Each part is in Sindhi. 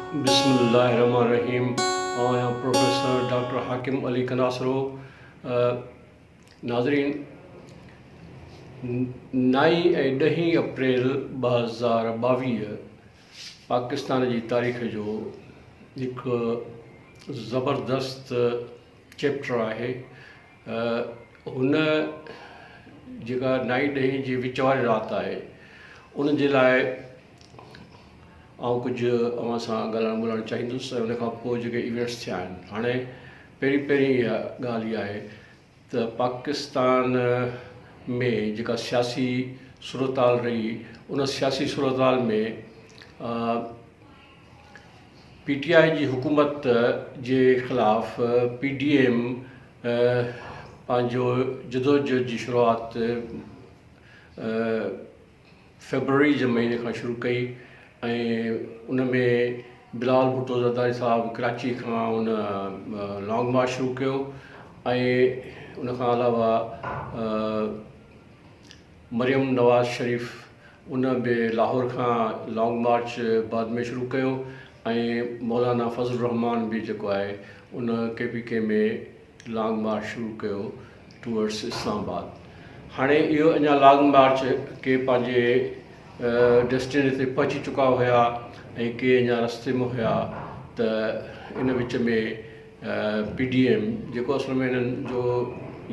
بسم الله الرحمن الرحيم آئون آهيان پروفيسر ڊاڪٽر حاڪم علي ڪناسرو. ناظرين، نائين ۽ ڏهين اپريل 2022 پاڪستان جي تاريخ جو هڪ زبردست چيپٽر آهي. هن جيڪا نائين ڏهين جي وچ واري رات آهي، ان جي لاء آئون ڪجهه اوهان سان ڳالهائڻ ٻولهائڻ چاهيندس ۽ ان کان پوء جيڪي ايونٽس ٿيا آهن. هاڻي پهرين پهرين اها ڳالهه اها آهي ته پاڪستان ۾ جيڪا سياسي صورتحال رهي، ان سياسي صورتحال ۾ پي ٽي آء جي حڪومت جي خلاف پي ڊي ايم پنهنجو جدوجهد جي شروعات فيبروري جي مهيني کان شروع ڪئي ۽ ان ۾ بلاول ڀٽو زرداري صاحب ڪراچي کان ان لانگ مارچ شروع ڪيو ۽ ان کان علاوه مريم نواز شريف ان به لاهور کان لانگ مارچ بعد ۾ شروع ڪيو ۽ مولانا فضل الرحمان به جيڪو آهي ان ڪي پي ڪي ۾ لانگ مارچ شروع ڪيو ٽوئرڊس اسلام آباد. هاڻي اهو اڃا لانگ مارچ ڪي پنهنجي ڊيسٽيني تي پهچي چڪا هيا ۽ ڪي اڃا رستي ۾ هيا ته ان وچ ۾ پي ڊي ايم، جيڪو اصل ۾ هنن جو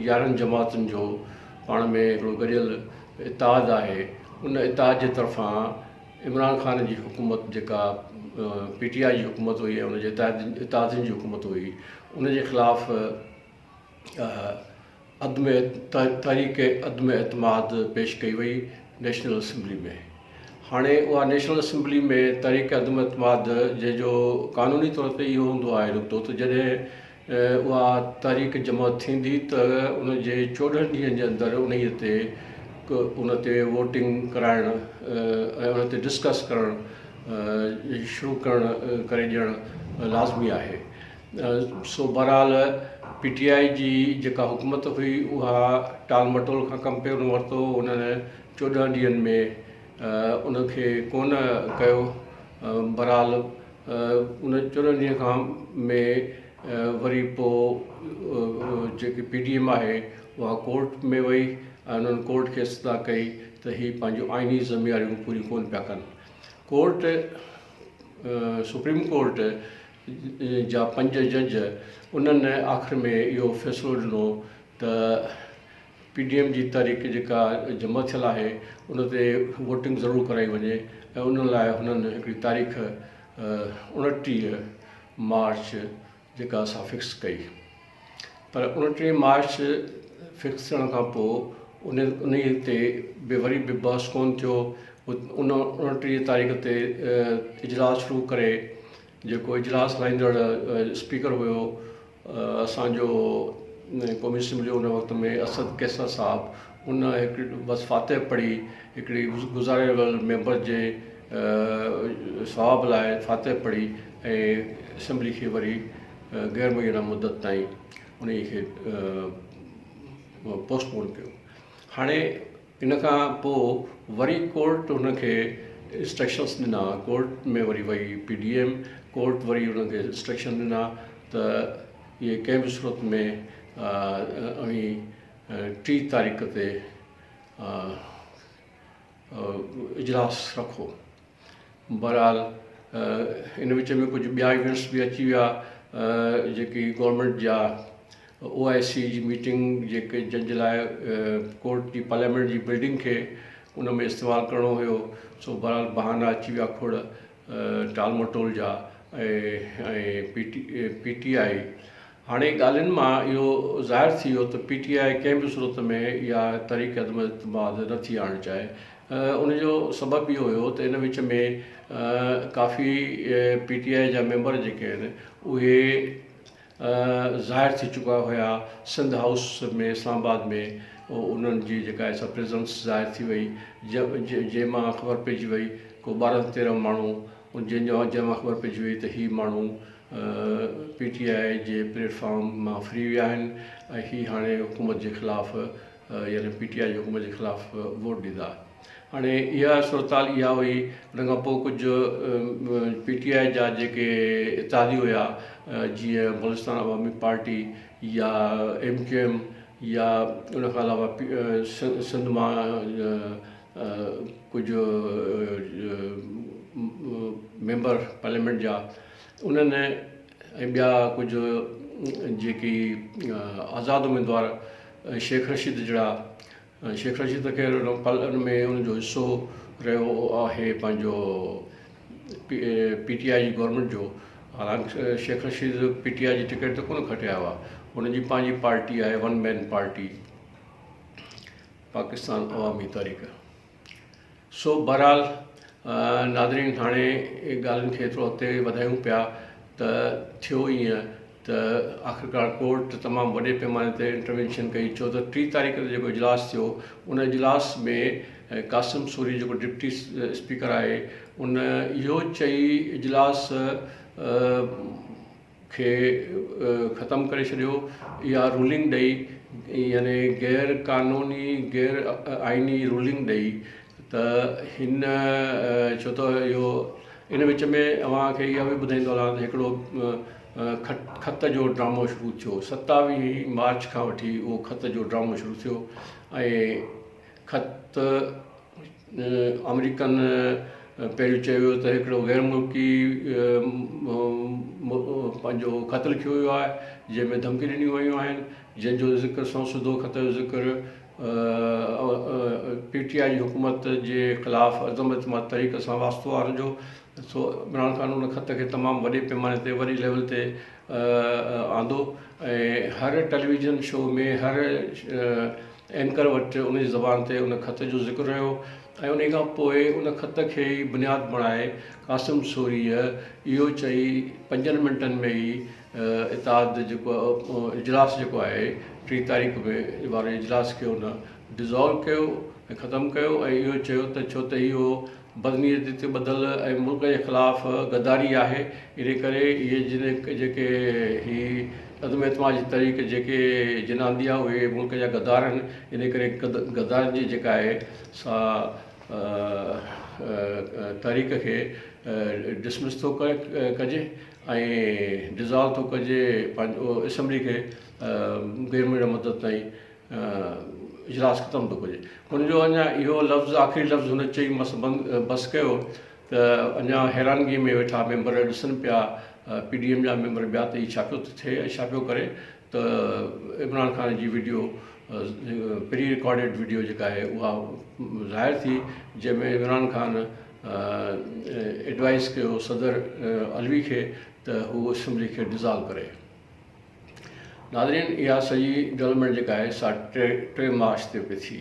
11 جماعتن جو پاڻ ۾ هڪڙو گڏيل اتحاد آهي، ان اتحاد جي طرفان عمران خان جي حڪومت، جيڪا پي ٽي آء جي حڪومت هئي ۽ ان جي اتحادين جي حڪومت هئي، ان جي خلاف عدم تحريڪ عدم اعتماد پيش ڪئي وئي نيشنل اسيمبلي ۾. هاڻي اها نيشنل اسيمبلي ۾ تحريڪ عدم اعتماد، جنهن جو قانوني طور تي اهو هوندو آهي نقطو ته جڏهن اها تحريڪ جمع ٿيندي ته ان جي 14 ڏينهن جي اندر انهيء تي ان تي ووٽنگ ڪرائڻ ۽ ان تي ڊسڪس ڪرڻ شروع ڪرڻ ڪري ڏيڻ لازمي آهي. سو بهرحال پي ٽي آء جي جيڪا حڪومت هئي، اها ٽال مٽول کان ڪم پئي ورتو. انهن 14 ڏينهن ۾ ان کي ڪونه ڪيو. بهرحال ان 14 ڏينهن کان ۾ وري پوء جيڪي پي ڊي ايم آهي، اها ڪورٽ ۾ وئي ۽ انهن ڪورٽ کي استدعا ڪئي ته هي پنهنجون آئيني ذميواريون پوريون ڪونه پيا ڪن. ڪورٽ، سپريم ڪورٽ جا پنج جج، انهن آخر ۾ اهو فيصلو ڏنو ته پي ڊي ايم جي تحريڪ جيڪا جمع ٿيل آهي، ان تي ووٽنگ ضرور ڪرائي وڃي ۽ ان لاء هنن هڪڙي تاريخ 29 مارچ جيڪا اسان فڪس ڪئي. پر 29 مارچ فڪس ٿيڻ کان پوء ان انهي تي به وري به بحث ڪونه ٿيو. ان 29 تاريخ تي اجلاس شروع ڪري جيڪو اجلاس هلائيندڙ اسپيڪر هيو اسان جو قومي اسيمبلي ان وقت ۾ اسد قيصر صاحب، ان هڪ بس فاتح پڙهي، هڪڙي گذاريل ويل ميمبر جي ثواب لاء فاتح پڙهي ۽ اسيمبلي کي وري غير معينه مدت تائين انهي کي پوسٽ پون ڪيو. هاڻي ان کان پوء وري ڪورٽ هن کي انسٽرڪشنس ڏنا، ڪورٽ ۾ وري وئي پي ڊي ايم، ڪورٽ وري هن کي انسٽرڪشن ڏنا ته اهي ڪنهن به صورت ۾ اوهين 30 تاريخ تي اجلاس رکو. بهرحال ان وچ ۾ ڪجهه ٻيا ايونٽس به اچي ويا، جيڪي گورنمينٽ جا او آء سي جي ميٽنگ، جيڪي جن جي لاء ڪورٽ جي پارليامينٽ جي بلڊنگ کي ان ۾ استعمال ڪرڻو هيو. سو بهرحال بهانا اچي ويا کوڙ ٽال مٽول جا ۽ پي ٽي آء. هاڻي ڳالهين مان اهو ظاهر ٿي ويو ته پي ٽي آء ڪنهن به صورت ۾ اها تحريڪ عدم اعتماد نه ٿي آڻڻ چاهي. ان جو سبب اهو هيو ته ان وچ ۾ ڪافي پي ٽي آء جا ميمبر جيڪي آهن، اهي ظاهر ٿي چڪا هيا سنڌ هائوس ۾ اسلام آباد ۾. انهن جي جيڪا آهي سا پريزنس ظاهر ٿي وئي، جنهن مان خبر پئجي وئي ڪو 12 13 ماڻهو، جنهن جو جنهن مان خبر پئجي وئي ته هي ماڻهو پي ٽي آء جي پليٽ فارم مان ڦري ويا آهن ۽ هي هاڻي حڪومت جي خلاف، يعني پي ٽي آء جي حڪومت جي خلاف ووٽ ڏيندا. هاڻي اها صورتحال اها هئي ان کان پوء ڪجهه پي ٽي آء جا جيڪي اتحادي هيا جيئن بلوچستان عوامي پارٽي يا ايم ڪيو ايم يا ان کان علاوه سنڌ مان ڪجهه ميمبر پارليامينٽ جا انهن ۽ ٻيا ڪجهه جيڪي آزاد اميدوار شيخ رشيد جهڙا شيخ رشيد ته خير ان ۾ ان جو حصو رهيو آهي پنهنجو پي ٽي آء جي گورنمينٽ جو حالانڪ Sheikh Rashid P T I جي ٽڪيٽ ته ڪونه کٽي آيو آهي هن جي پنهنجي پارٽي آهي one man party Pakistan Awami Tehreek سو بهرحال ناظرين هاڻي ڳالهين کي ٿورو اڳتي وڌايون پيا ته ٿيو ائين ته آخرڪار ڪورٽ تمام وڏي پيماني تي انٽروينشن ڪئي ڇو ته ٽي تاريخ تي جيڪو اجلاس ٿيو ان اجلاس ۾ قاسم سوري جيڪو ڊپٽي اسپيڪر آهي ان اهو چئي اجلاس کي ختم ڪري ڇڏيو اها رولنگ ڏئي يعني غير قانوني غير آئيني رولنگ ڏئي ته هن ڇو ته اهو ان وچ ۾ اوهان کي اها به ٻڌائيندو هلان ته هڪڙو خط جو ڊرامو شروع ٿيو ستاويهه مارچ کان وٺي اهو خط جو ڊرامو شروع ٿيو ۽ خط آمريڪن پهريون چيو ويو ته هڪڙو غير ملڪي پنهنجو خط لکيو ويو آهي جنهن ۾ ڌمڪيون ڏنيون ويون آهن جنهن جو ذڪر سنئون سڌو خط جو ذڪر پي ٽي آء جي حڪومت جي خلاف عدم اعتماد تحريڪ سان واسطو آهي ان جو سو عمران خان ان خط کي تمام وڏي پيماني تي وڏي ليول تي آندو ۽ هر ٽيليويزن شو ۾ هر اينڪر وٽ ان جي زبان تي ان خط جو ذڪر رهيو ۽ انهي کان پوء ان خط کي ئي بنياد بڻائي قاسم سوريء اهو چئي پنجن منٽن ۾ ئي اتحاد جيڪو اجلاس جيڪو آهي ٽي تاريخ ۾ واري اجلاس کي ان ڊزالو ڪيو ۽ ختم ڪيو ۽ اهو چيو ته ڇو ته اهو بدنيتي تي ٻڌل ۽ ملڪ جي خلاف غداري آهي انهي ڪري اهي جن جيڪي هي عدم اعتماد جي تحريڪ جيڪي جن آندي آهي اهي ملڪ جا غدار آهن انهي ڪري غدارن جي جيڪا آهي سا تحريڪ کي ڊسمس ٿو ڪجي ۽ ڊزالو ٿو ڪجي پنهنجو اسيمبلي کي غير معينه مدت تائين اجلاس ختم ٿو ڪجي. هن جو اڃا اهو لفظ آخري لفظ هن چئي مس بند بس ڪيو ته اڃا حيرانگي ۾ ويٺا ميمبر ڏسن پيا پي ڊي ايم جا ميمبر ٻيا ته هي ڇا پيو ٿو ٿئي ۽ ڇا پيو ڪري ته عمران خان جي وڊيو پري رڪارڊيڊ وڊيو جيڪا آهي اها ظاهر ٿي جنهن ۾ عمران خان ايڊوائس ڪيو صدر علوي کي ته هو اسيمبلي کي ڊزالو ڪري. ناظرين اها سڄي ڊولپمينٽ جيڪا آهي سا ٽي مارچ تي پئي ٿي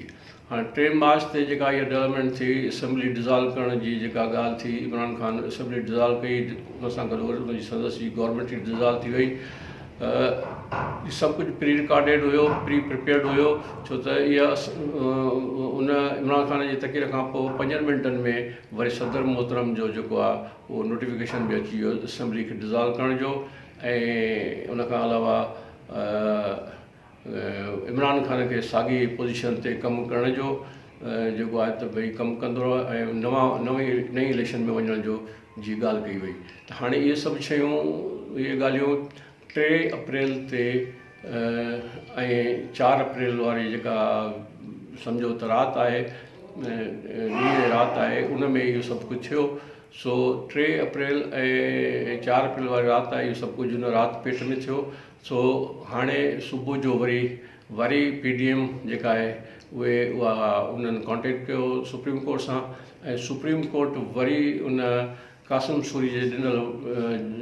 هاڻي ٽي مارچ تي جيڪا اها ڊولپمينٽ ٿي اسيمبلي ڊزالو ڪرڻ جي جيڪا ڳالهه ٿي عمران خان اسيمبلي ڊزالو ڪئي ان سان گڏ گڏ ان جي سندس جي گورنمينٽ جي ڊزالو ٿي وئي سڀ ڪجهه پري رڪارڊيڊ هيو پري پريپيئرڊ هيو ڇو ته اها ان عمران خان جي تقرير کان پوء پنجن منٽن ۾ وري صدر محترم جو جيڪو آهي اهو نوٽيفڪيشن به اچي ويو اسيمبلي کي ڊزالو ڪرڻ جو ۽ ان کان علاوه عمران خان کي ساڳي پوزيشن تي ڪم ڪرڻ جو جيڪو آهي ته ڀئي ڪم ڪندو رهو ۽ نوان نئين نئين اليڪشن ۾ وڃڻ جو جي ڳالهه ڪئي وئي ته هاڻي اهي سڀ شيون اهي ڳالهيون ٽي اپريل تي ۽ چار اپريل واري جيڪا سمجهو ته رات آهي ڏينهن رات آهي ان ۾ اهو سڀ ڪجهه ٿيو سو ٽي اپريل ۽ چار اپريل واري رات آهي اهو سڀ ڪجهه ان رات پيٽ ۾ ٿيو سو هاڻي صبح جو وري وري پي ڊي ايم جيڪا آهي اهي اها انهن ڪانٽيڪٽ ڪيو سپريم ڪورٽ سان ۽ سپريم ڪورٽ وري ان قاسم سوري جي ڏنل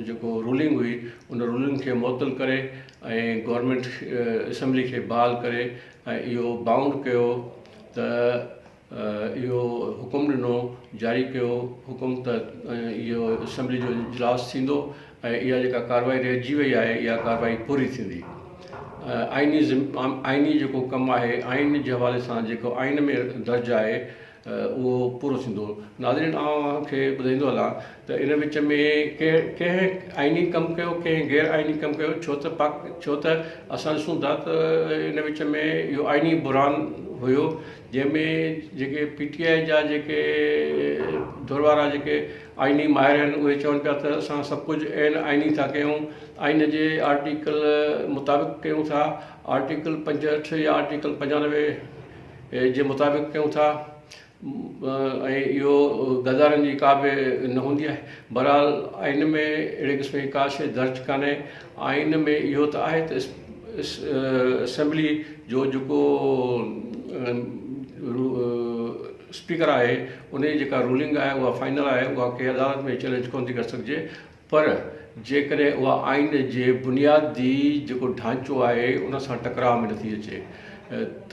جيڪو رولنگ هئي ان رولنگ کي معطل ڪري ۽ گورنمينٽ اسيمبلي کي بحال ڪري ۽ اهو بائونڊ ڪيو ته اهو حڪم ڏنو، جاري ڪيو حڪم ته اهو اسيمبلي جو اجلاس ٿيندو ۽ اها جيڪا ڪارروائي رهجي وئي آهي اها ڪارروائي پوري ٿيندي. آئيني آئيني جيڪو ڪم آهي آئين جي حوالي سان جيڪو آئين ۾ درج آهي اهو پورو ٿيندو. ناظرين آئون اوهان کي ٻڌائيندو هلان ته ان وچ ۾ ڪنهن آئيني ڪم ڪيو ڪنهن غير آئيني ڪم ڪيو ڇو ته پاڪ ڇو ته اسان ڏسون ٿا ته ان وچ ۾ اهو آئيني بحران هيو جنهن ۾ جيڪي پي ٽي آء جا جيڪي ڌر وارا جيڪي آئيني ماهر آهن اهي چون پيا ته اسان سڀ ڪجهه عين آئيني ٿا ڪيون آئين جي آرٽيڪل مطابق ڪيون ٿا آرٽيڪل 65 يا آرٽيڪل 95 جي مطابق ڪيون ٿا ۽ اهو غدارن جي ڪا به نه هوندي آهي بهرحال آئين ۾ اهڙي قسم جي ڪا شيء درج ڪانهي آئين ۾ اهو ته آهي ته اسيمبلي جو جيڪو اسپيڪر آهي ان جي جيڪا رولنگ آهي اها فائنل آهي اها ڪنهن عدالت ۾ چئلينج ڪونه ٿي ڪري سگهجي پر جيڪڏهن اها آئين جي بنيادي جيڪو ڍانچو آهي ان سان ٽڪراء ۾ نٿي اچي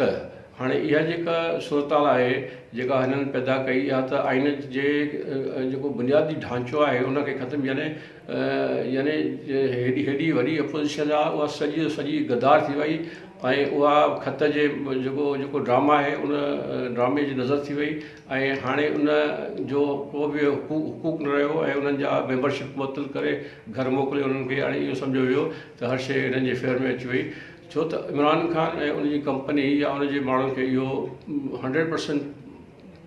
ته هاڻي اها جيڪا صورتحال آهي جيڪا هنن پيدا ڪئي اها ته آئين جي جيڪو بنيادي ڍانچو آهي ان کي ختم يعني يعني هيڏي هيڏي وڏي اپوزيشن آهي اها سڄي سڄي غدار ٿي وئي ۽ اها خط جي جيڪو جيڪو ڊراما آهي ان ڊرامي جي نظر ٿي وئي ۽ هاڻي ان جو ڪو به حقوق نه رهيو ۽ انهن جا ميمبرشپ معطل ڪري گهر موڪلي انهن کي هاڻي اهو سمجهيو ويو ته هر شيء انهن جي فيور ۾ اچي وئي ڇو ته عمران خان ۽ ان جي ڪمپني يا ان جي ماڻهن کي اهو هنڊريڊ پرسنٽ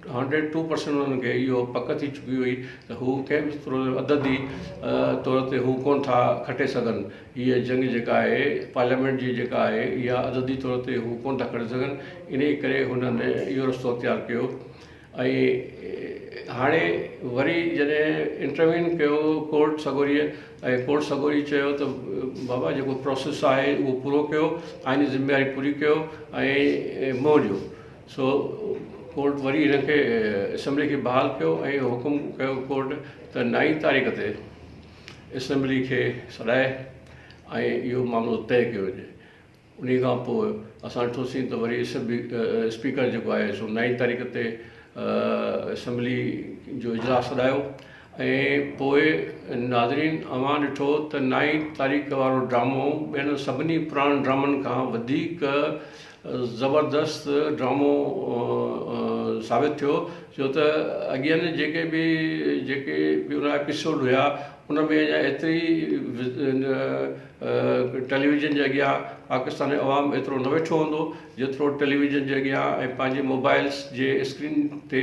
102% انهن کي اهو پڪ ٿي چڪي هئي ته هو ڪنهن به طور عددي طور تي هو ڪونه ٿا کٽي سگهن هيء جنگ جيڪا آهي پارليامينٽ جي جيڪا آهي اها عددي طور تي هو ڪونه ٿا کٽي سگهن انهي ڪري هنن اهو رستو اختيار ڪيو ۽ هاڻي وري جڏهن انٽروين ڪيو ڪورٽ سڳوريء ۽ ڪورٽ سڳوري چيو ته بابا جيڪو پروسيس آهي اهو پورو ڪيو آئيني ذميواري پوري ڪيو ۽ منهن ڏيو سو ڪورٽ وري هن کي اسيمبلي کي بحال ڪيو ۽ حڪم ڪيو ڪورٽ ته نائين تاريخ تي اسيمبلي کي سڏائي ۽ اهو معاملو طئي ڪيو وڃي انهي کان پوء اسان ڏٺوسين ته وري اسپيڪر جيڪو آهي سو نائين تاريخ تي اسيمبلي جو اجلاس سڏايو ۽ پوء ناظرين اوهان ڏٺو ته نائين تاريخ وارو ڊرامو ٻين سڀني پراڻن ڊرامن کان وڌيڪ زبردست ڊرامو ثابت ٿيو ڇو ته اڳين جيڪي به جيڪي به ان ايپيسوڊ هيا ان ۾ ايتري ٽيليويزن جي اڳيان پاڪستان جو عوام ايترو نه ويٺو هوندو جيترو ٽيليويزن جي اڳيان ۽ پنهنجي موبائلس جي اسڪرين تي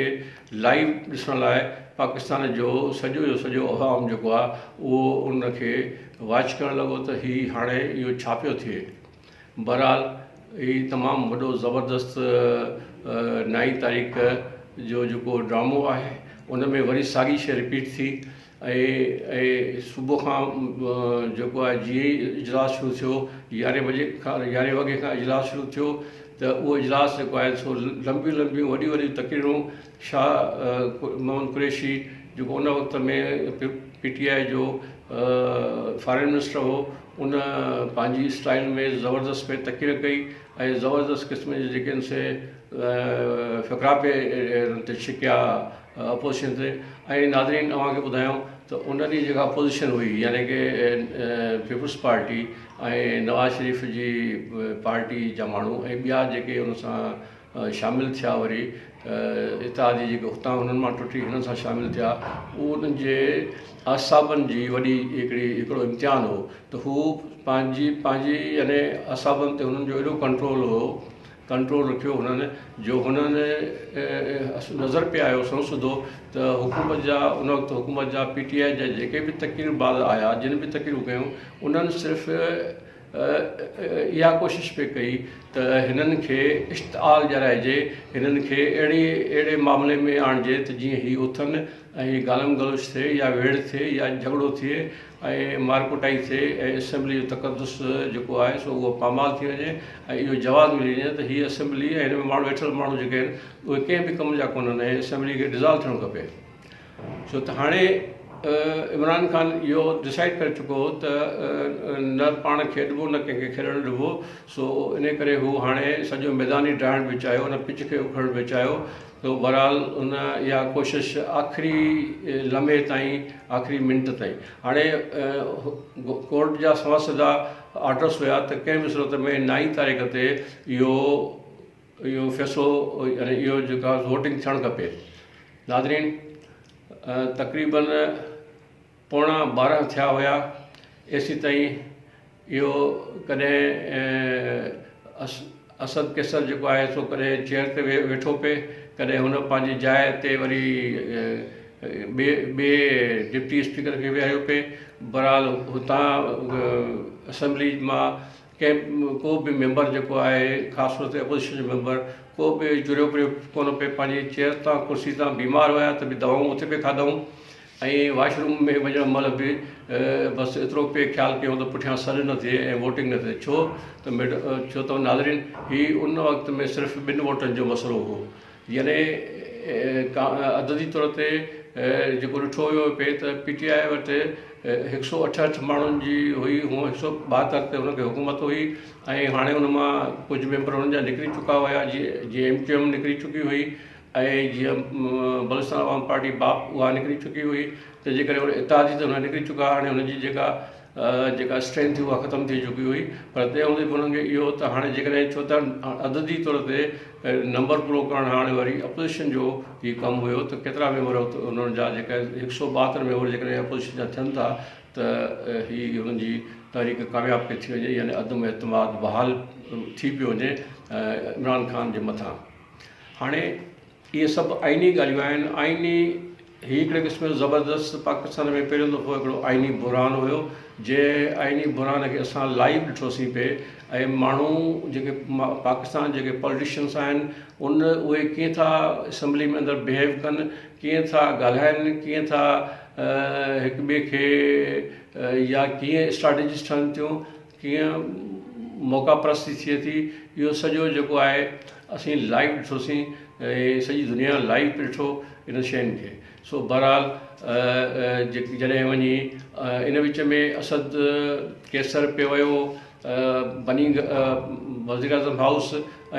لائيو ڏسڻ لاء پاڪستان جو سڄو جو سڄو عوام جيڪو آهي اهو ان کي واچ ڪرڻ لڳو ته هي هاڻي اهو ڇا پيو ٿئي بهرحال هي تمام وڏو زبردست نائين تاريخ جو جيڪو ڊرامو آهي ان ۾ وري ساڳي شيء رپيٽ ٿي ۽ ۽ صبح کان جيڪو آهي جيئن ئي اجلاس شروع ٿيو يارهين بجي کان يارهين وڳي کان اجلاس شروع ٿيو ته اهو اجلاس جيڪو آهي سو لمبيون لمبيون وڏيون وڏيون تقريرون شاهه محمد قريشي جيڪو ان وقت ۾ پي ٽي آء جو فارين منسٽر هو ان پنهنجي اسٽائل ۾ زبردست پئي تقرير ڪئي ۽ زبردست قسم جي جيڪي آهن سي فقرا پئي انهن تي ڇڪيا اپوزيشن تي ۽ ناظرين اوهان کي ٻڌايون ته ان ڏينهن جيڪا اپوزيشن هئي يعني ڪي پيپلز پارٽي ۽ نواز شريف جي پارٽي جا ماڻهو ۽ ٻيا جيڪي ان سان شامل ٿيا وري اتحادي جيڪي هتان انهن مان ٽٽي هنن سان شامل ٿيا اهو انهن جي اعصابن جي وڏي هڪڙي هڪڙو امتحان هو ته هو پنهنجي پنهنجي يعني اعصابن تي هنن جو ايڏو ڪنٽرول هو ڪنٽرول رکيو هنن جو هنن نظر پئي آيو سنئون سڌو ته حڪومت جا ان وقت حڪومت جا پي ٽي آء جا جيڪي به تقرير باز آيا جن به تقريرون ڪيون انهن صرف اها ڪوشش پئي ڪئي ته هنن کي اشتعال ڏيارائجي هنن کي اهڙي اهڙي معاملي ۾ آڻجي ته جيئن هي اٿن ۽ گالم گلوچ ٿئي يا ويڙهه ٿئي يا جهڳڙو ٿئي ۽ مار ڪٽائي ٿئي ۽ اسيمبلي جو تقدس جيڪو آهي سو اهو پامال ٿي وڃي ۽ اهو جواز ملي وڃي ته هي اسيمبلي ۽ هن ۾ ماڻهو ويٺل ماڻهو جيڪي آهن اهي ڪنهن به ڪم جا ڪونهن ۽ اسيمبلي کي ڊزالو ٿيڻ کپي ڇو ته هاڻي عمران خان اهو ڊسائيڊ ڪري چڪو هو ته نه پاڻ کيڏبو نه ڪنهن کي کيڏڻ ڏبو سو ان ڪري هو هاڻي سڄو ميدان ئي ڊاهڻ پئي چاهيو ان پچ کي اکڙڻ پئي چاهيو سو بهرحال ان اها ڪوشش آخري لمحي تائين آخري منٽ تائين هاڻي ڪورٽ جا سنوان سڌا آرڊرس هيا ته ڪنهن به صورت ۾ نائين تاريخ تي اهو اهو فيصلو يعني اهو جيڪا ووٽنگ ٿيڻ کپي. ناظرين تقريبن پوڻا ٻارهن ٿيا هيا ايسيتائين اهو ڪڏهن اسد قيصر جيڪو آهي سو ڪڏهن چيئر تي ويٺو پئي ڪڏهن هن پنهنجي جاء تي وري ٻئي ٻئي ڊپٽي اسپيڪر کي ويهاريو پئي. بهرحال هتان اسيمبلي مان ڪنهن ڪو به ميمبر جيڪو آهي خاص طور تي اپوزيشن جو ميمبر ڪو به جڙيو پريو ڪونه پئي پنهنجي چيئر تان ڪرسي تان بيمار هيا ته به دوائون اتي پئي کاڌائون ۽ واش روم ۾ وڃڻ مهل به بس ايترو پئي خيال ڪيون ته پٺيان سڏ نه ٿئي ۽ ووٽنگ نه ٿئي ڇو ته ميڊ ڇو ته ناظرين هي ان وقت ۾ صرف ٻن ووٽن جو مسئلو هو يعني عددي طور تي جيڪو ڏٺو ويو پئي ته پي ٽي آء وٽ هڪ سؤ اٺهٺ ماڻهن جي هئي هونء هڪ سؤ ٻاهتر تي هن کي حڪومت هئي ۽ هاڻي ان مان ڪجهه ميمبر هنن جا نڪري چڪا هيا جيئن ايم ڪيو ايم نڪري چڪي هئي ۽ جيئن بلوچستان عوام پارٽي باپ اها نڪري چڪي هئي تنهن جي ڪري ان اتحادي ته هن نڪري چڪا هاڻي هن جي جيڪا جيڪا اسٽرينٿ هئي اها ختم ٿي چڪي هئي پر تنهن هوندي به انهن کي اهو ته هاڻي جيڪڏهن ڇو ته عددي طور تي نمبر پورو ڪرڻ هاڻي وري اپوزيشن جو هي ڪم هيو ته ڪيترا ميمبر انهن جا جيڪا هڪ سو ٻاهتر ميمبر جيڪڏهن اپوزيشن جا ٿين ٿا ته هي انهن جي تحريڪ ڪامياب پئي ٿي وڃي يعني عدم اعتماد بحال ٿي پيو وڃي عمران خان جي مٿان. هاڻي اهي سڀ آئيني ڳالهيون آهن، آئيني هي هڪڙي قسم جو زبردست پاڪستان ۾ پهريون دفعو هڪڙو آئيني بحران هيو جنهن آئيني بحران کي اسان لائيو ڏٺوسين پئي ۽ ماڻهو جيڪي پاڪستان جيڪي پاليٽيشنس آهن ان اهي ڪيئن ٿا اسيمبلي ۾ اندر بهيو ڪن ڪيئن ٿا ڳالهائن ڪيئن ٿا هڪ ٻئي کي يا ڪيئن اسٽريٽجيز ٺهن ٿيون ڪيئن موقع پرستي ٿئي ٿي اهو سڄو جيڪو آهي اسين لائيو ڏٺوسين ۽ سڄي دنيا لائيو پئي ڏٺو انهن شين کي سو بهرحال جڏهن وڃي ان وچ ۾ اسد قيصر پئي ويو بني وزير اعظم هائوس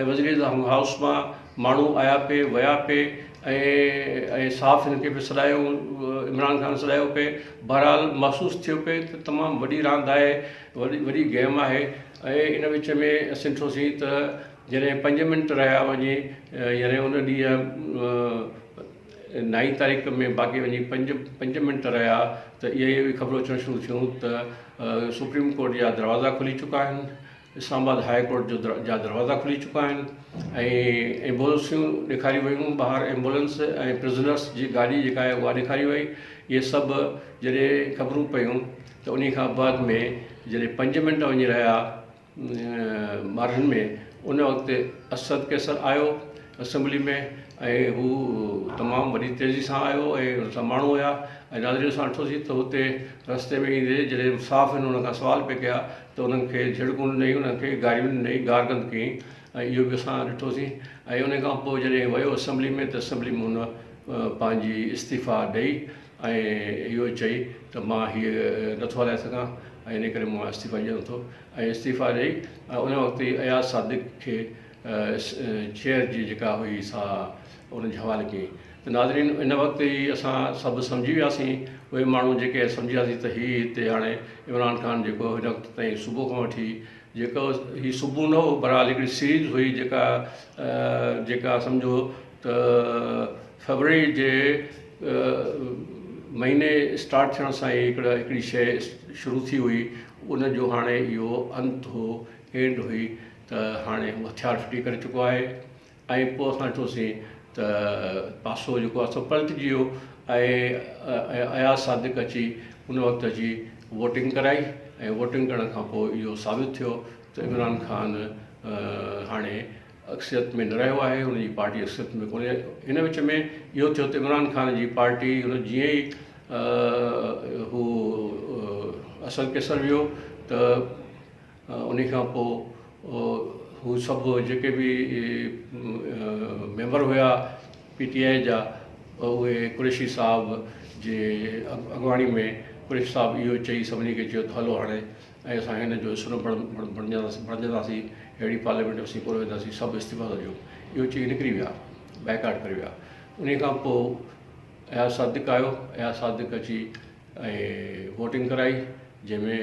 ۽ وزير اعظم هائوس مان ماڻهو آيا پئي ويا پئي ۽ ۽ صاف هن کي به سڏايو عمران خان سڏايو پئي بهرحال محسوس ٿيو پئي ته تمام وڏي راند آهي وڏي وڏي گيم آهي ۽ ان وچ ۾ اسين ڏٺوسين ته جڏهن پنج منٽ رهيا وڃي يعني ان ڏينهن نائين تاريخ ۾ باقي وڃي پنج پنج منٽ رهيا ته اهي به خبرون اچڻ شروع ٿيون ته سپريم ڪورٽ جا دروازا کلي چڪا آهن اسلام آباد هاء ڪورٽ جو جا دروازا کلي چڪا آهن ۽ ايمبولنسون ڏيکاريون ويون ٻاهر ايمبولنس ۽ پرزنرس جي گاڏي جيڪا آهي اها ڏيکاري وئي اهي سڀ جڏهن خبرون پيون ته انهي کان بعد ۾ جڏهن پنج منٽ وڃي رهيا ٻارهن ۾ ان وقت اسد قيصر آيو اسيمبلي ۾ ۽ هو تمام وڏي تيزي سان آيو ۽ ان سان ماڻهو هيا ۽ ناظرين اسان ڏٺوسين ته هتي رستي ۾ ايندي جڏهن صاف هن ان کان سوال پئي ڪيا ته انهن کي جهڙڪون ڏنائين انهن کي گاريون ڏنائين گارگند ڪيائين ۽ اهو به اسان ڏٺوسين ۽ ان کان پوء جڏهن ويو اسيمبلي ۾ ته اسيمبلي ۾ هن پنهنجي استعيفا ڏئي ۽ اهو چئي ته مان هيء نٿو هلائي سگهان ۽ ان ڪري مان استعيفا ڏيان ٿو ۽ استعيفا ڏئي ۽ ان وقت ئي اياز صادق کي چيئر جي جيڪا هئي سا ان جي حوالي ڪيائين ته ناظرين ان وقت ئي اسان سڀ سمجهي وياسين اهي ماڻهو جيڪي سمجهي وياسين ته هي هتي هاڻي عمران خان جيڪو هن وقت تائين صبح کان وٺي جيڪو هي صبح نه هو بهرحال هڪڙي سيريز هئي جيڪا جيڪا سمجهو ته فيبروري جي مهيني اسٽارٽ ٿيڻ سان ئي هڪڙا هڪڙي شيء شروع ٿي هئي ان جو هاڻي اهو انت هو اينڊ هئي ته هاڻي هو هٿيار ڦٽي ڪري چڪو آهي ۽ پوء اسان ڏٺوسين ته پاسو جيڪو آهي سو پلٽجي ويو ۽ اياز صادق اچي ان وقت اچي ووٽنگ ڪرائي ۽ ووٽنگ ڪرڻ کان پوء اهو ثابت ٿيو ته عمران خان هاڻي اڪثريت ۾ نه رهيو آهي هن جي پارٽي اڪثريت ۾ ڪونهي ان وچ ۾ اهو ٿيو ته عمران خان جي پارٽي هن جيئن ئي هو اسد قيصر ويو ته ان کان پوء هو سڀ جيڪي به ميمبر هيا پي ٽي آء جا اهي قريشي صاحب جي اڳواڻي ۾ قريشي صاحب اهو چئي سڀني کي چيو ته هلو هاڻي ۽ اسان هن جو حصو نه بڻجنداسين، اهڙي پارليامينٽ ۾ اسين ڪونه وينداسين، سڀ استعيفا ٿا ڏيون. اهو چئي نڪري ويا، بائيڪاٽ ڪري ويا. انهيء کان پوء اياز صادق آيو، اياز صادق اچي ۽ ووٽنگ ڪرائي، جنهن ۾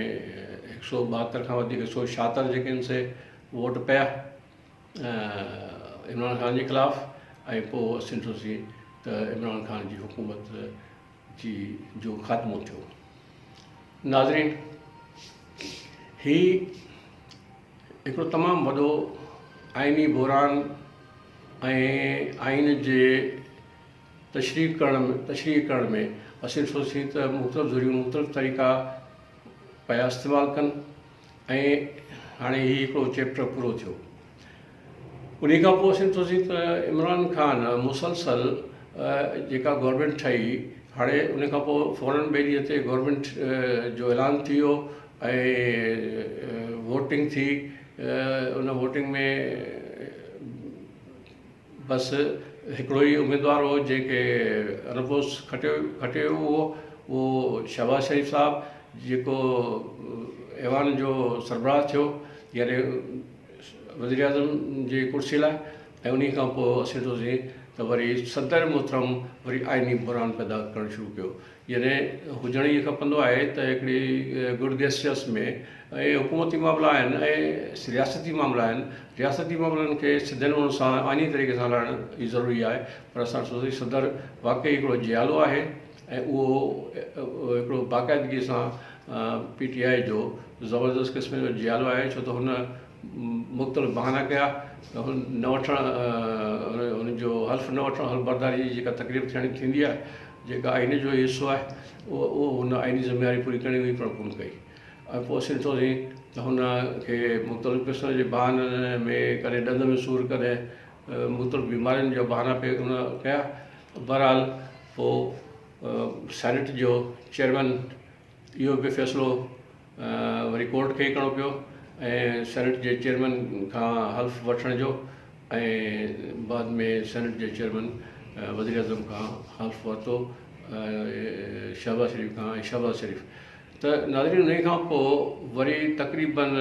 هڪ سؤ ٻاهتر کان وڌيڪ هڪ سؤ ڇاهتر جيڪي آهن سي ووٽ پيا. عمران خان جي خلاف ۽ پوء اسين ڏٺوسين ته عمران خان جي حڪومت جي جو خاتمو ٿيو. ناظرين هي هڪڙو تمام وڏو آئيني بحران ۽ آئين جي تشريح ڪرڻ تشريح ڪرڻ ۾ اسين ڏٺوسين ته مختلف ڌريون مختلف طريقا پيا استعمال ڪن ۽ هاڻي هي هڪڙو چيپٽر پورو ٿيو. انهي کان پوء اسين ڏٺوسين ته عمران خان مسلسل جيڪا گورنمينٽ ٺهي هاڻي ان کان پوء فورن ٻئي ڏينهن تي گورنمينٽ جو اعلان ٿي ويو ۽ ووٽنگ ٿي ان ووٽنگ ۾ بس هڪڙو ئي اميدوار هو جنهن کي انپوز کٽيو کٽيو ويو اهو شهباز شريف صاحب جيڪو ايوان جو سربراهه ٿيو يعني وزيراعظم جي ڪرسي لاء ۽ انهي کان پوء اسين ڏٺوسين ته وري صدر محترم وري آئيني بحران پيدا ڪرڻ شروع ڪيو يعني هجڻ ائين کپندو آهي ته هڪڙي گڊ گيسچرس ۾ ۽ حڪومتي معاملا آهن ۽ رياستي معاملا آهن رياستي معاملن کي سڌي نموني سان آئيني طريقي سان هلائڻ ئي ضروري آهي پر اسان ڏٺوسين صدر واقعي هڪڙو جيالو آهي ۽ اهو هڪڙو باقاعدگي سان پي ٽي آء جو زبردست قسم جو جيالو آهي ڇو ته هن مختلف بهانا ڪيا ته هن نه وٺڻ هن جو حلف نه وٺڻ حلف برداري جي جيڪا تقريب ٿيڻي ٿيندي آهي جيڪا آئين جو حصو آهي اهو اهو هن آئيني ذميواري پوري ڪرڻي هئي پر ڪونه ڪئي ۽ پوء اسين ڏٺوسين ته هن کي مختلف قسم جي بهانن ۾ ڪڏهن ڏند ۾ سور ڪڏهن مختلف بيمارين جا بهانا پئي هن ڪيا بهرحال پوء سينيٽ جو چيئرمين اهو به فيصلو وري ڪورٽ کي ئي ڪرڻو پيو ۽ سينيٽ جي چيئرمين کان حلف وٺڻ جو ۽ بعد ۾ سينيٽ جي چيئرمين وزيراعظم کان حلف ورتو شهباز شريف کان ۽ شهباز شريف ته ناظرين انهي کان پوء وري تقريبن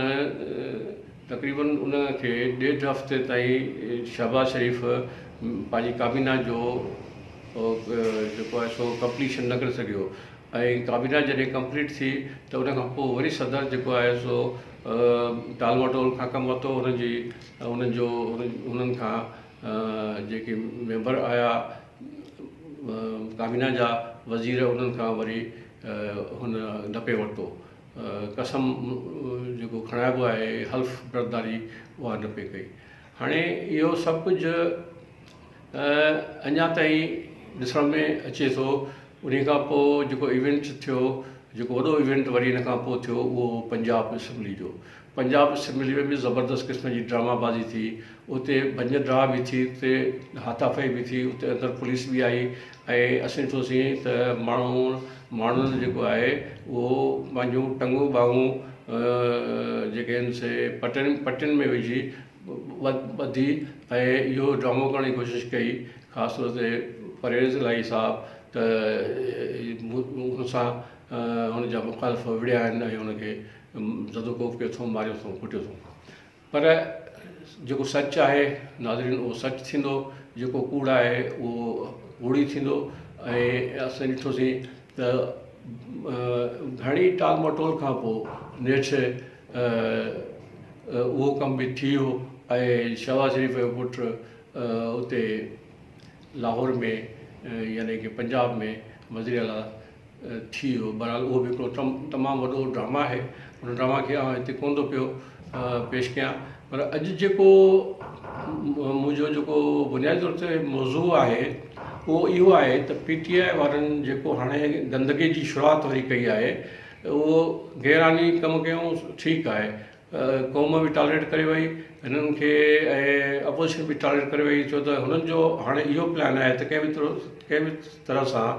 تقريبن ان کي ڏيڍ هفتي تائين شهباز شريف پنهنجي ڪابينا جو جيڪو آهي سو ڪمپليشن نه ڪري سگهيو ۽ ڪابينا جڏهن ڪمپليٽ ٿي ته ان کان پوء وري صدر جيڪو آهي سو ٽال مٽول کان ڪم ورتو انهن جي انهن جو انهن کان جيڪي ميمبر آيا ڪابينا جا وزير انهن کان وري هن نه پئي ورتو قسم جيڪو کڻائبو آهي حلف برداري اها نه پئي ڪئي هاڻي اهو سڀ ڪجهه اڃا تائين ڏسڻ ۾ اچي ٿو انهي کان پوء جيڪو ايونٽ ٿيو جيڪو وڏو ايونٽ وري ان کان پوء ٿيو اهو هو پنجاب اسيمبلي جو پنجاب اسيمبلي ۾ به زبردست قسم جي ڊراما بازي ٿي اتي ڀڃ ڊاهه به ٿي اتي هاٿاڦئي به ٿي اتي اندر پوليس به آئي ۽ اسين ڏٺوسين ته ماڻهو ماڻهن جيڪو آهي اهو پنهنجون ٽنگون ٻانهون جيڪي آهن سي پٽن پٽين ۾ وجهي ٻڌي ۽ اهو ڊرامو ڪرڻ جي ڪوشش ڪئي خاص طور تي پرويز الاهي صاحب ته هن سان هن جا مخالف وڙهيا آهن ۽ هن کي زدوڪوب ڪيو اٿئون ماريو اٿئون ڪٽيو اٿئون پر جيڪو سچ آهي ناظرين اهو سچ ٿيندو جيڪو ڪوڙ آهي اهو ڪوڙ ئي ٿيندو ۽ اسان ڏٺوسين ته گهڻي ٽال مٽول کان پوء نيٺ اهو ڪم به ٿي ويو ۽ شهباز شريف جو پٽ اتي لاهور ۾ يعني ڪي پنجاب ۾ وزير اعليٰ ٿي ويو. بهرحال اهو به هڪڙو تمام وڏو ڊراما آهي. ان ڊراما کي آئون هتي ڪونه ٿو پيو پيش ڪيان پر اڄ جيڪو منهنجو جيڪو بنيادي طور تي موضوع آهي اهو اهو آهي ته پي ٽي آء وارن جيڪو هاڻي گندگي جي شروعات وري ڪئي آهي اهو غير آئيني ڪم ڪيون ٺيڪ آهي قوم به ٽالريٽ ڪري وئي هنن کي ۽ اپوزيشن به ٽالريٽ ڪري وئي ڇو ته هنن جو هاڻي اهو پلان آهي ته ڪنهن به طرح ڪنهن به طرح سان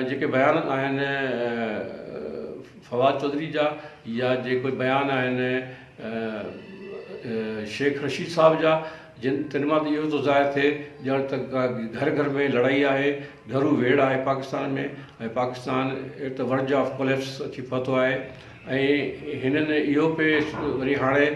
جيڪي بيان آهن فواد چوڌري جا يا جيڪي بيان آهن شيخ رشيد صاحب جا جن تن مان ته اهو ٿو ظاهر ٿئي ڄڻ ته گهر گهر ۾ لڙائي آهي گهرو ويڙهه آهي Pakistan ۾ ۽ Pakistan at the verge of collapse اچي پهتو آهي ۽ هنن اهو پئي وري هاڻي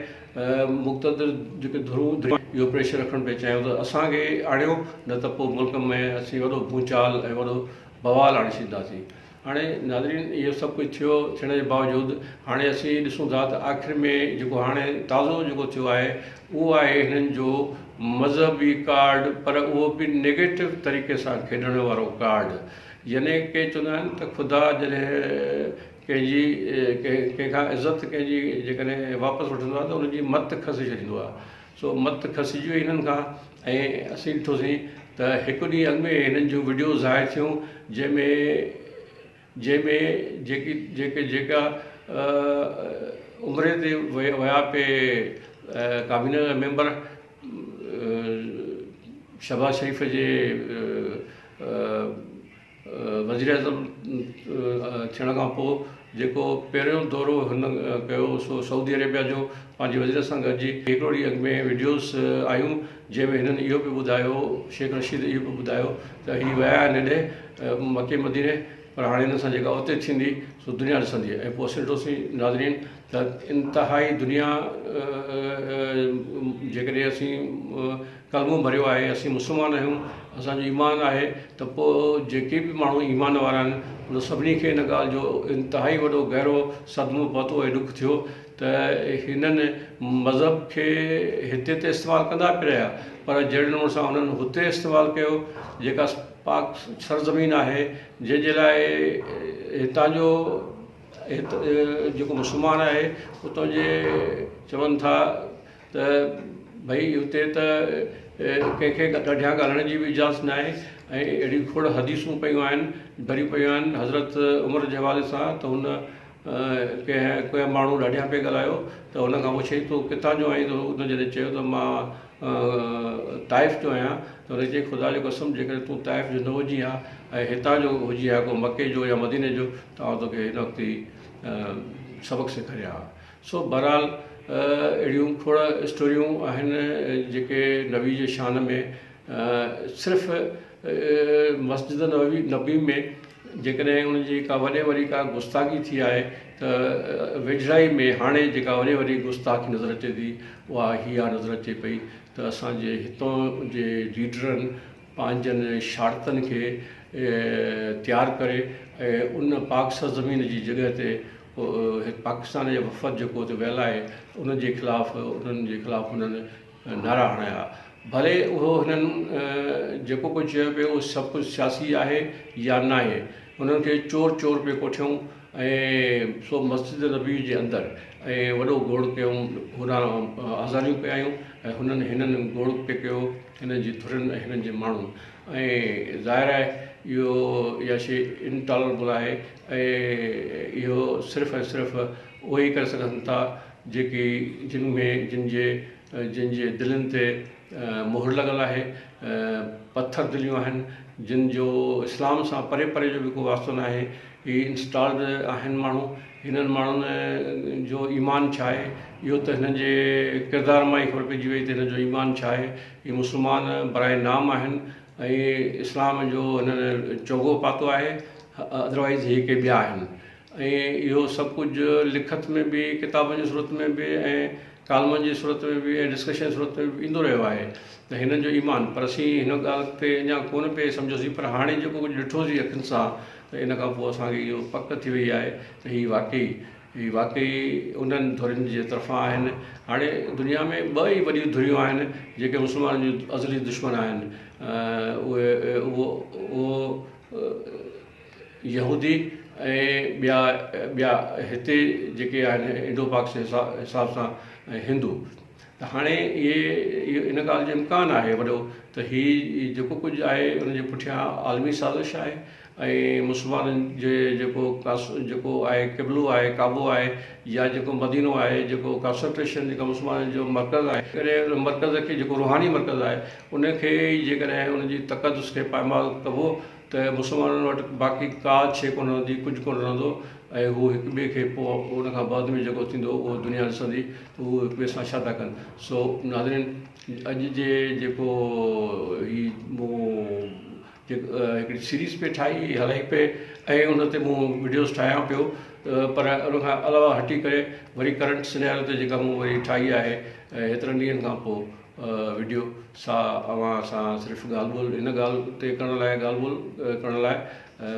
مقتدر جيڪي ڌرون اهو پريشر رکڻ پئي چاهيون ته اسان کي آڻيو نه ته پوء ملڪ ۾ اسين وڏو ڀونچال ۽ وڏو بوال آڻي ڇڏينداسين. هاڻي ناظرين اهو سڀ ڪجهه ٿيو ٿيڻ جي باوجود هاڻي اسين ڏسون ٿا ته آخر ۾ جيڪو هاڻي تازو جيڪو ٿيو آهي اهو آهي هنن جو مذهبي ڪارڊ پر اهو به نيگيٽو طريقي سان کيڏڻ وارو ڪارڊ يعني ڪي چوندا آهن ته خدا جڏهن ڪنهن جي ڪنهن کان عزت ڪنهن جي جيڪڏهن واپس وٺندو آهي ته ان جي مت کسي ڇڏيندو آهي سو مت کسجي وئي هنن کان ۽ اسين ڏٺوسين ته هڪ ڏينهن اڳ ۾ هنن جون وڊيوز ظاهر ٿيون جنهن ۾ جنهن ۾ جيڪي جيڪي جيڪا عمري تي ويا پي ڪابينا جا ميمبر شهباز شريف جي وزيراعظم ٿيڻ کان پوء جيڪو پهريون دورو هن ڪيو سو سعودي عربيه جو پنهنجي وزير سان گڏجي هڪڙو ڏينهن اڳ ۾ وڊيوز آيون جنهن ۾ هنن اهو به ٻڌايو شيخ رشيد اهو به ٻڌايو ته هي ويا آهن هيڏي مڪي مديني پر هاڻي هنن سان جيڪا اتي ٿيندي سو دنيا ڏسندي ۽ پوء اسين ڏٺوسين ناظرين ته انتهائي دنيا جيڪڏهن اسين ڪلمو ڀريو آهي، اسين مسلمان آهيون، اسان جو ايمان آهي ته پوء جيڪي به ماڻهو ايمان وارا آهن انهن سڀني کي ان ڳالهه جو انتهائي وڏو گهرو صدمو پهتو ۽ ڏک ٿيو ته هنن مذهب کي هتي ته استعمال ڪندا پئي رهيا پر جهڙي نموني سان انهن هتي استعمال ڪيو جيڪا پاڪ سرزمين آهي جنهن جي لاء هتان جو جيڪو مسلمان آهي اتان جي چون ٿا ته ڀئي هتي ته ڪنهن کي ڏاڍيان ڳالهائڻ جي به اجازت ناهي ۽ اهڙيون کوڙ حديثون پيون آهن ڀريون پيون آهن حضرت عمر جي حوالي سان ته هن ڪنهن ڪنهن ماڻهو ڏاڍيان پئي ڳالهايو ته هن کان پڇيائين تون ڪٿان جو آهين ته هن جڏهن چيو ته مان طائف جو آهيان ته هن چيائين خدا جو قسم جيڪڏهن تون طائف جو نه هجين ها ۽ هتان جو هجين ها ڪو مڪي جو يا مديني جو ته آئون توکي هن وقت ئي سبق سيکاريان ها. سو بهرحال اهڙيون کوڙ اسٽوريون آهن جيڪي نبي جي شان ۾ صرف مسجد نبوي نبي ۾ جيڪڏهن ان جي ڪا وڏي وڏي ڪا گستاخي ٿي آهي ته ويجهڙائي ۾ هاڻي جيڪا وڏي وڏي گستاخي نظر اچي ٿي اها هي آ نظر اچي پئي ته اسان جي هتان جي ليڊرن پنهنجن شارتن کي تيار ڪري ۽ ان پاڪ سرزمين جي جڳهه تي پاڪستان جي وفد جيڪو اتي ويل آهي ان جي خلاف انهن جي خلاف انهن نعرا هڻايا ڀلي اهو هنن جيڪو ڪجهه چيو پيو اهو سڀ ڪجهه سياسي آهي يا ناهي انهن کي چور چور پئي ڪوٺيون ۽ سو مسجد نبوي جي اندر ۽ وڏو گوڙ ڪيون هوڏانهن آزاريون ڪيائون ۽ هنن هنن گوڙ پئي ڪيو هنن جي ڌرين ۽ هنن جي ماڻهن ۽ ظاهر آهي اهو اها شيء انٽالربل آهي ۽ اهو صرف ۽ صرف اهي ئي ڪري سگهن ٿا جيڪي جن ۾ جن جي جن جي دلين تي مهر لڳل آهي پٿر دليون آهن جن جو اسلام سان پري پري جو به ڪو واسطو ناهي هي انسٽالڊ آهن ماڻهو هنن ماڻهن جو ايمان ڇا آهي اهو ته هنن جي ڪردار مان ئي خبر پئجي وئي ته هنن جو ايمان ڇا آهي هي مسلمان برائي نام آهن ۽ اسلام جو هنن چوغو پاتو آهي ادروائز هي ڪي ٻيا آهن ۽ اهو سڀ ڪجهه لکت ۾ به ڪتابن جي صورت ۾ به ۽ ڪالمن جي صورت ۾ به ۽ ڊسڪشن جي صورت ۾ به ايندو رهيو آهي ته هنن جو ايمان پر اسين هن ڳالهه تي اڃا ڪونه پئي سمجهيوسين پر هاڻي جيڪو ڪجهه ڏٺوسين اکين سان ته ان کان پوء اسان کي اهو پڪ ٿي وئي آهي ته هي واقعي هي واقعي انهن ڌرين جي طرفان آهن هاڻي دنيا ۾ ٻه ئي وڏيون ڌريون آهن جيڪي مسلمانن جون ازلي دشمن آهن اهي اهو اهو يهودي ۽ ٻيا ٻيا هتي جيڪي آهن انڊو پاڪ حساب سان هندو ته هاڻي اهي ان ڳالهه جو امڪان آهي وڏو ته هي جيڪو ڪجهه آهي ان جي پٺيان عالمي سازش آهي ۽ مسلمانن جي جيڪو جيڪو آهي قبلو آهي ڪعبو آهي يا جيڪو مدينو آهي جيڪو ڪانسنٽريشن جيڪا مسلمانن جو مرڪز آهي ڪڏهن ان مرڪز کي جيڪو روحاني مرڪز آهي ان کي ئي جيڪڏهن ان جي تقدس کي پائمال ڪبو ته مسلمانن وٽ باقي ڪا شيء ڪونه رهندي، ڪجهه ڪونه رهندو ۽ هو هڪ ٻئي کي پوء ان کان بعد ۾ جيڪو ٿيندو اهو دنيا ڏسندي ته هو هڪ ٻئي سان ڇا ٿا ڪن. سو ناظرين اڄ جي جيڪو هي مون هڪڙي سيريز پئي ٺاهي هلائي پئي ۽ ان تي مون وڊيوز ٺاهيان پيو پر ان کان علاوه هٽي ڪري وري ڪرنٽ سنياريو تي جيڪا مون وري ٺاهي آهي هيترن ڏينهن کان پوء. وڊيو سا اوهان سان صرف ڳالهه ٻولهه ان ڳالهه تي ڪرڻ لاء ڳالهه ٻولهه ڪرڻ لاء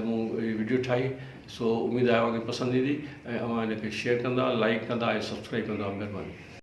مون هي وڊيو ٺاهي سو اميد آهي اوهان کي پسند ايندي ۽ اوهان هن کي شيئر ڪندا لائڪ ڪندا ۽ سبسڪرائب ڪندا مهرباني.